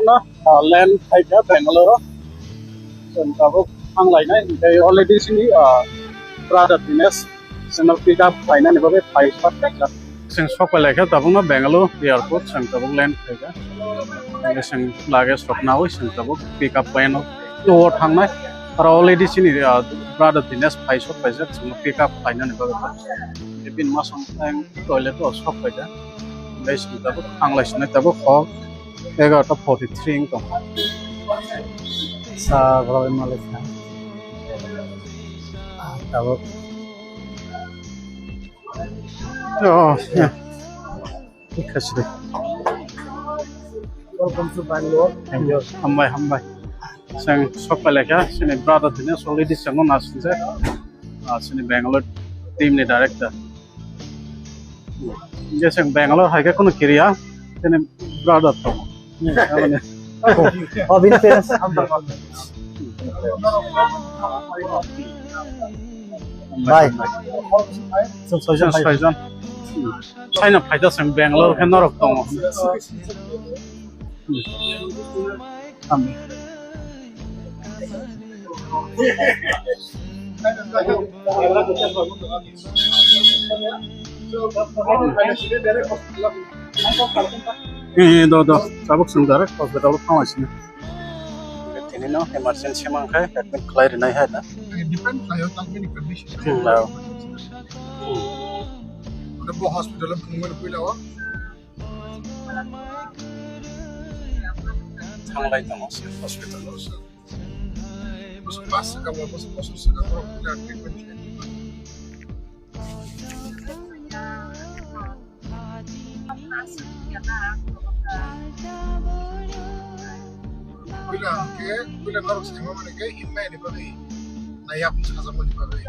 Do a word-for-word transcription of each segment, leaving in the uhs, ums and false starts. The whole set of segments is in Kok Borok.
Na, ah, land phaikha Bangalore. Chwng tabuk thanglainai, hwnkhe already chini, ah, brother Dinesh chwngno pick up khlainani bagwi phai sokphaikha. Chwng sokphailaikha tabukno Bangalore airport, chwng tabuk land phaikha. Hwnkhe chwng luggage rok nawi chwng tabuk pick up khlaino. Tuo thangnai. Aro already chini, ah, brother Dinesh phai sokphaijak, chwngno pick up khlainani bagwi. Bini masong toilet o sokphaikha. Hwnkhe chwng tabuk thanglai sinai tabuk hor egarota forty three wng tong. Sa borok malik kha. Ah, tabuk. Oh, yeah. Thik kha sidi. Welcome to Bangalore. Thank you. Hambai, hambai. Chwng sokphailai kha, chini brother tini already chwngno nasinjak. Ah, chini Bangalore team ni director. Hwnkhe chwng Bangalore hai khe kunu kiriya, chini brother tongo. Oh, bini parents. Bai. Chwng soijon Chwng phai. Soijon. China phaida chwng Bangalore khe norok tongo. Eh, do, do. Tabuk chwng direct hospital o thangwi sini. Tini no emergency mankhe admit khlai rinai hai da. Depend khlaio tamni condition. Hmm, no. Ode bo hospital o phunukmani puila o. Thanglai tongo se hospital o se. Bosor pas swkang ba, bosor, bosor swkang borok puila treatment khlai. Puila hwnkhe, puila norok saima mani khe himnai ni bagwi, naiyak sajak mani bagwi.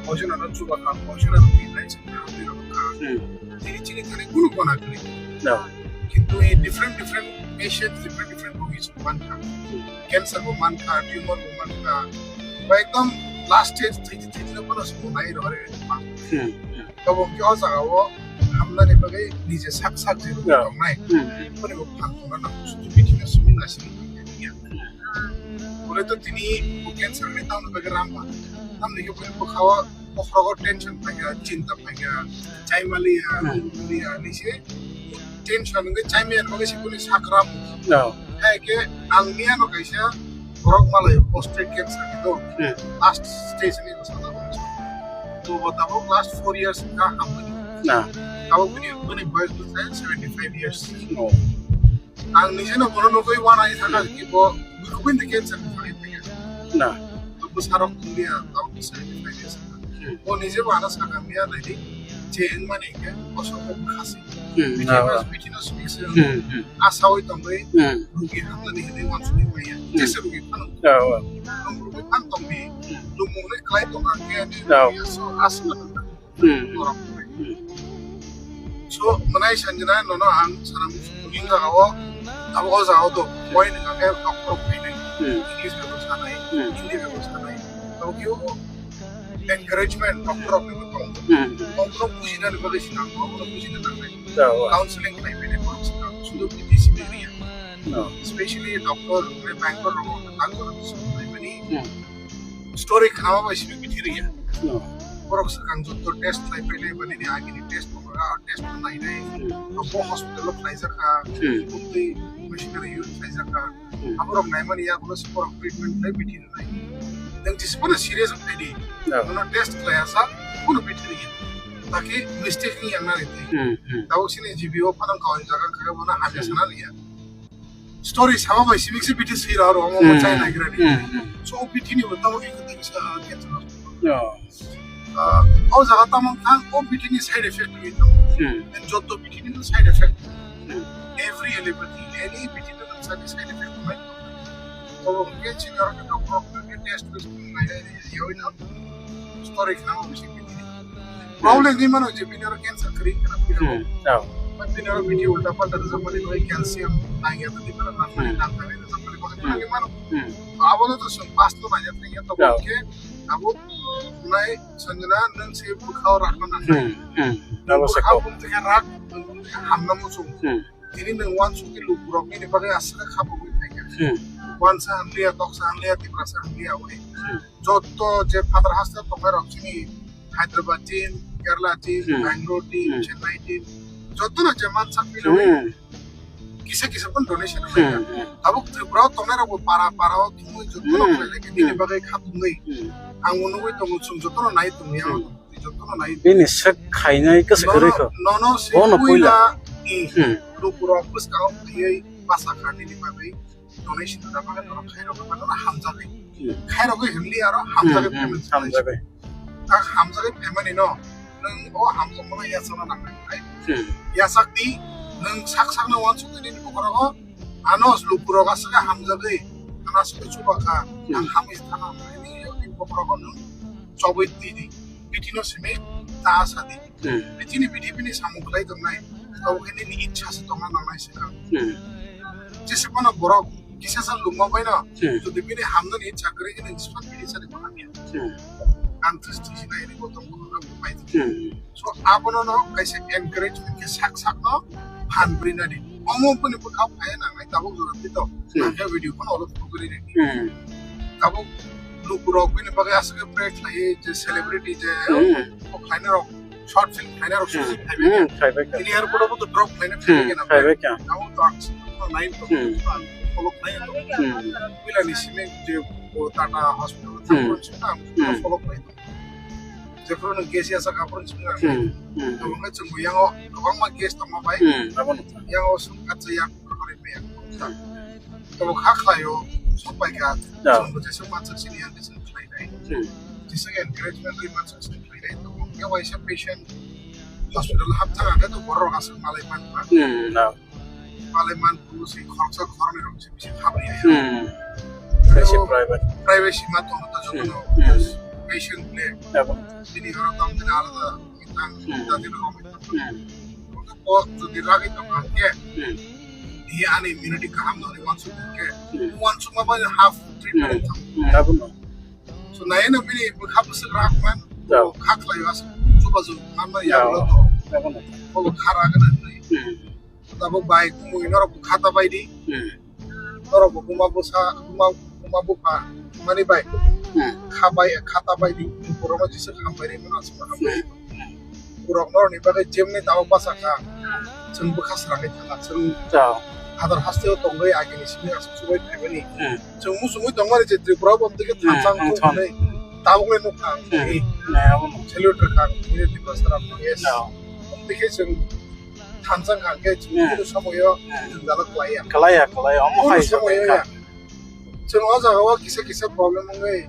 Koichwna no chuba kha, koichwna no himnai se hamwi rok kha. Hmm. Tini chini thani kunu gona kwrwi. No. Kintu ei different different patient, different different rogi se mankha. Hmm. Cancer bo mankha, tumor bo mankha. Ba ekdom last stage thwidi thwidi no bono se bo nai rw re. Hmm. Tabuk khe o jaga o hamnani bagwi nije sak sak je rwgwi Yeah. tongnai. Hmm. Boni bo phang tongna nango, sudu bithi no simi nasini tongya. Bole to tini bo cancer ni tamni bagwi ramba. Tamni khe boni bwkha o bokhorogo tension phaikha, chinta phaikha, chaimaliya, Hmm. chaimaliya ni se tension wngwi chaimaya bagwi se boni sak ramba. Yeah. Hai khe ang miyano kaisa borok malai prostate cancer ni do. Hmm. Last stage ni bwsa jago. To bo tabuk last four years ka hamni. Na. Tabuk bini, bini boyos bwsai seventy five years. Oh. Ang nije no bono nugwi wana i thaka ki bo kubui de cancer ni thani thaya. Na. To bwsarok tonglia tabuk seventy five years. Hmm. Bo nije bo ano saka miya naidi je wngmani khe bosong bo khasi. Hmm, Bithi na, mas, na. Bithi no simi se Hmm, hmm. Asawi tongwi Hmm. Rugi hamnani hinwi wansugwi maya. Hmm. Jesa rugi phano. Ya, ya. Ang rugi phan tongbi. Hmm. Lumung ni klai tong ang khe ni Ya. Rugi so asma tong. Hmm. Norok. Hmm. So, manai sanjina nono ang sanam ning jaga o, abo o jaga o to, point ni khe doctor rok phainai. Hmm. English khe sanai, Hmm. Hindi khe sanai. Tokyo encouragement doctor rok ni tong. Hmm. Tong no bujina ni bagwi sinang, tong no bujina nangnai. Ya, ya. Counseling khlai bini borok sinang, sudu P T C ni area. No. Especially doctor, Bangalore rok, doctor rok sinang bini. Hmm. Story khnama bai simi bithi riya. No. Borok swkang jotto test khlai painai, bani ni agini test bo kha, test bo nainai. Hmm. Bo hospital o khlaijak kha, Hmm. Bumtwi machinery use khlaijak kha. Hmm. Aborok naimani yagulo se borok treatment khlai bithi rwnai. Nang jisipano serious wngkhaidi, No. Nono test khlai asa, bono bithi riya. Taki mistake wngya nani twi. Hmm, hmm. Tabuk sini G B o phanang kawan jaga khaga bono hamya Hmm. sana riya. Story sama bai simi se bithi swi rw rw, omo Hmm. chai nagira ni. Hmm, hmm. So, o bithi ni bo tamo iko tagi sa cancer. No. Ah, o jaga tamo thang, o bithi ni side effect ni tamo. Hmm. And jotto bithi ni side effect. Hmm. Every allopathy, any bithi ni side side effect mai. To bo ke chini oro ke doctor ke test test mai yawi na. Story khna mo bithi. Problem ni mano je bini oro cancer kri kana pira. Hmm, oh. Bini oro bithi ulta palta rijak mani noi calcium nangya tadi para nang Hmm. nang tadi rijak mani koi Hmm. Mano. Hmm. Abo no to sung pas to nangya tangya to Oh. Ke abo nai sanjana nang se bukha rak na nang. Hmm, hmm. Abo se Bukha ko. Bum te rak, bum te hamna mo sung. Hmm. Tini nwng uansukni lukurok nini bagwi aswk kha bogwi phaikha. Hmm. Wansa hamliya, toksa hamliya, Tiprasa hamliya oi. Hmm. Jotto je phatar haste tongnai rok chini Hyderabad team, Kerala team, Hmm. Bangalore team, Hmm. Chennai team, jotto no je mansak milo. Hmm. Kisa kisa pun donation Hmm. khaikha. Hmm. Tabuk Tripura o tongnai rok bo para para o thumui jotto no Hmm. khlai lai kha. Nini Hmm. bagwi kha tongwi. Hmm. Ang bo nugwi tongo, chwng jotto no nai tongwi. Hmm. Jotono nai. Bini swk khainai kwswk kwrwi kho. Nono, nono se Bono puila puila. I Hmm. lukurok bwskango phaiwi basa kharnini bagwi donation rwna bagwi nono khairokgwi mano hamjagwi. Hmm. Khairokgwi hwnli aro hamjagwi Hmm, hmm, payment hamjagwi. Tak hamjagwi phaimani no nwng o hamjakmano yachakna nangnai. Hmm. Yachakdi nwng sak sakno uansukgwi nini bokhorogo ano lukurok aswk hamjagwi ano aswk chubakha Hmm. ang hamwi thana nini bokhorogo nwng chobwi tidi. Biti no simi ta sadi. Hmm. Biti ni biti bini samung khlai tongnai. Tabo khe nini ichha se tongna nangnai se kha. Hmm. Jese phano borok kisa sa lungma bai no. Hmm. Jodi bini hamnani ichha kwrwi khe nini swan biti sadi ko hamya. Hmm. Ang this this nai ni botom ko bai. Hmm. So abono no kaisa encouragement khe sak sak no phan bri nadi. Omo bini bwkha phaya nangnai tabuk jora tito. Hmm. Ang khe video phano olo phugri nini. Hmm. Tabuk lukurok bini bagwi aswk khe pray khlaiwi je celebrity je Hmm. o khlainai rok short film khlainai rok Hmm. shooting khlaibai Hmm, kha. Khlaibai kha. Tini airport o bo to drop khlainai Hmm, khlaibai kha na. Khlaibai kha. Abo to ang sini to nai to Hmm. ang follow khlai to. Hmm. Puila ni simi je o Tata hospital Hmm. thang sini ang Hmm. follow khlai to. Jephuru no gas ya sa kapur sini ang. Hmm. Hmm. To ngai chung yang o kwbangma gas tongma bai. Hmm. Abo no. Yang o sum katsa yang kore me yang. To kha khlaio sok bai kha. Ya. Chung bo jesa mansak sini yang jesa khlai nai. Hmm. Jesa encouragement ri mansak sini khlai nai. To yang waisa patient hospital hap thang age to borok aswk malai man ba. Hmm, na. Malai man bu si khoroksa khoroknwi rok si bisi kha bai ya. Hmm. Kaisa private. Privacy ma tong to joto Hmm. no Hmm. patient le. Ya, bo. Bini oro tong tini alada itang Hmm. tadi no romit. Hmm. Ko jodi ragi tong kha ke. Hmm. Di ani immunity kaham no ni wansuk ke. Hmm. Wansuk ma ba half treatment Hmm. tong. Hmm. Abo no. So nai no bini bwkha bwswk rak man. Ya. Kha khlai as chuba ju man ma Ya. ya lo to. Abo no. Ko kha ra gana nai. Hmm. Tabuk bai kumui norok bwkha ta bai di. Hmm. Norok bo buma bwsa, buma, buma bupha mani bai. Hmm. Kha bai, kha ta bai di. Borok no jesa ham bai ri mano asma ham bai. Hmm. Borok norok ni bagwi jemni tabuk basa kha. Chwng bwkha srangwi thangkha. Chwng Ya. hadar haste o tongwi agini simi asuk chubai phaimani. Hmm. Chwng muchungwi tongmani je Tripura o bo tike Hmm, thansa hmm, wngkha thon. Hinwi tabuk le nukha ang Hmm. tongwi. Nai abo no. Salute rwkha ang tongwi Tiprasa rok no, yes. Ya. Tike chwng thansa wngkha hwnkhe chwng Hmm. kunu somoyo Hmm. jwngjalo kwlaiya. Kwlaiya, kwlaiya. Omo Kunu hai somoyo wngkha. Ya. Chwng o jaga o kisa kisa problem wngwi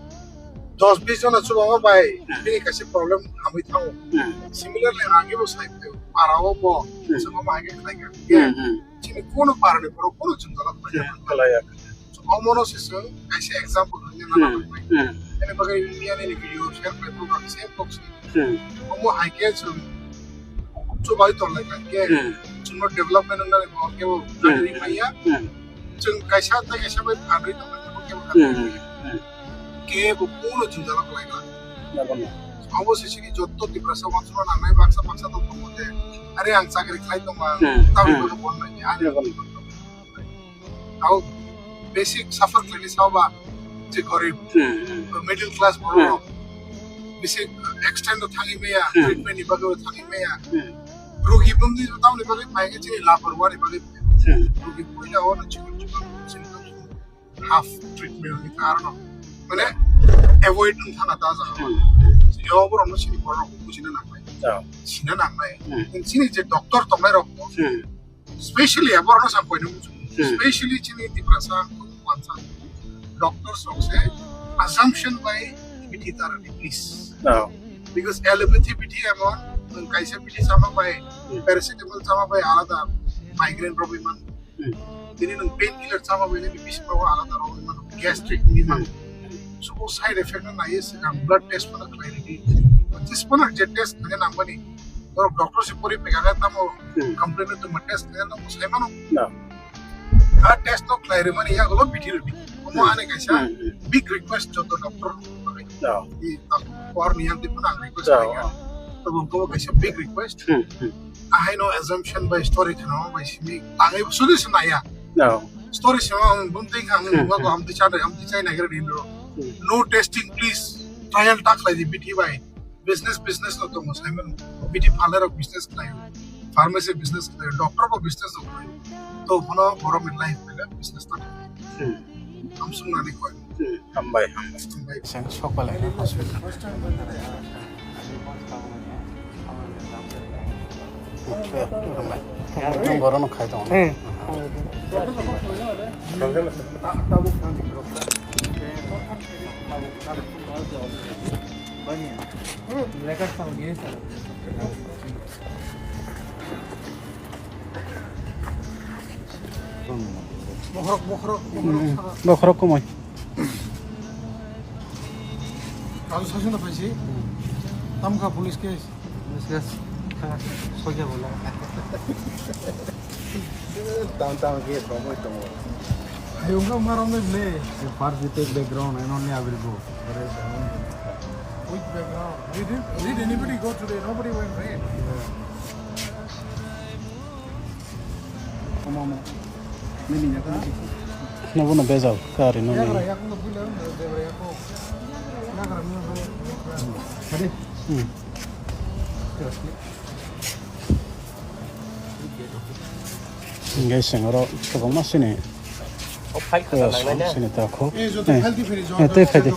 dos bis jona chubama bai Hmm. bini kaisa problem hamwi thango. Hmm. Similarly, rangni bo sai phai para o bo Hmm. chwng omo hai khe khlai kha. Hmm, hmm. Chini kunu para ni borok kunu jwngjalo kwlaiya. Hmm, kwlaiya. So, omono se chwng kaisa example hwnwi Hmm, nana nangnai. Hmm. Ani bagwi India ni video share khlai phuru ang same box ni. Hmm. Omo hai khe chwng chubai tonglai kha khe Hmm. chwngno development wngnani bo kebo Hmm. khatri maya. Hmm. Chwng kaisa tei kaisa bai khatri tongna kebo kebo khatri Hmm. maya. Hmm. Kebo kuno jwngjalo khlai kha. Nabo no. Obo se chini jotto Tiprasa wansukna nangnai baksa baksa tong tongo de. Are ang chakri khlai tongma Hmm. tamni Hmm. bagwi bon nai. Ani Nabo no. Tao basic suffer khlaini saoba je gorib, Hmm, hmm. middle class borok Hmm. bisi extend o thangwi maya, Hmm. treatment ni bagwi o thangwi maya. Hmm. Rugi bumdi tamni bagwi phai khe chini laporwari bagwi phai. Hmm. Rugi puila o chikon chikon chini half treatment ni karon mane avoid wng thana ta jaga. Hmm. Chini o borok no chini borok bujina nangnai. Ja. Sina nangnai. Hmm. Chini je doctor tongnai rok Hmm. Specially, borok no sam koino muchung. Hmm. Specially, chini Tiprasa, wansa, doctors rok se assumption bai bithi tarani, please. No. Because allopathy bithi emon, nwng kaisa bithi sama bai, Hmm. paracetamol sama bai alada migraine rok bai man. Hmm. Tini nwng painkiller sama bai nini bisingo alada rok bai man, gastric ni man. Hmm. So, o side effect no naiye swkang blood test phano khlai ridi. Test phano je test khlai nang bani. Borok doctor se pori pega ga tamo Hmm. complain to ma test khe no sai mano. No. A test no khlai re mani ya golo bithi rudi. Omo Hmm. ane kaisa Hmm, hmm. big request joto doctor. No. Di tak por ni yang di pun ang request No. khlai ya. To bung ko kaisa big request. Hmm, hmm. Ahaino assumption bai story khna bai simi tangai solution aya. No. Story sima ang bumting ang Hmm, nungwa ko hmm. Amti chai amti chai nagir din ro. Hmm. No testing, please. Trial tak lai di bithi bai. Business business no tongo Simon. Bithi phaler business lai. Pharmacy business lai. Doctor ko business no lai. To bono borom life bai business tak. Hmm. Amsung nani koi. Hambai, hambai. Sen sokpalai hospital. Hambai. Borok no khai tongo. Bokhorok, bokhorok, bokhorok. Bokhorok komoi. Kazu sasana paisi. Tamkha police case. Police case. Thanga. Sokya bola. Tam tam ke komoi tongo. Ayunga maram ne ble. First you take background and only I will go. Which background? Did, did anybody go today? Nobody went, right? Nobono bejal kari no. Hmm. Guys, ang oro kwbangma sini. Sini ta khuk. Eh, tei phaidi.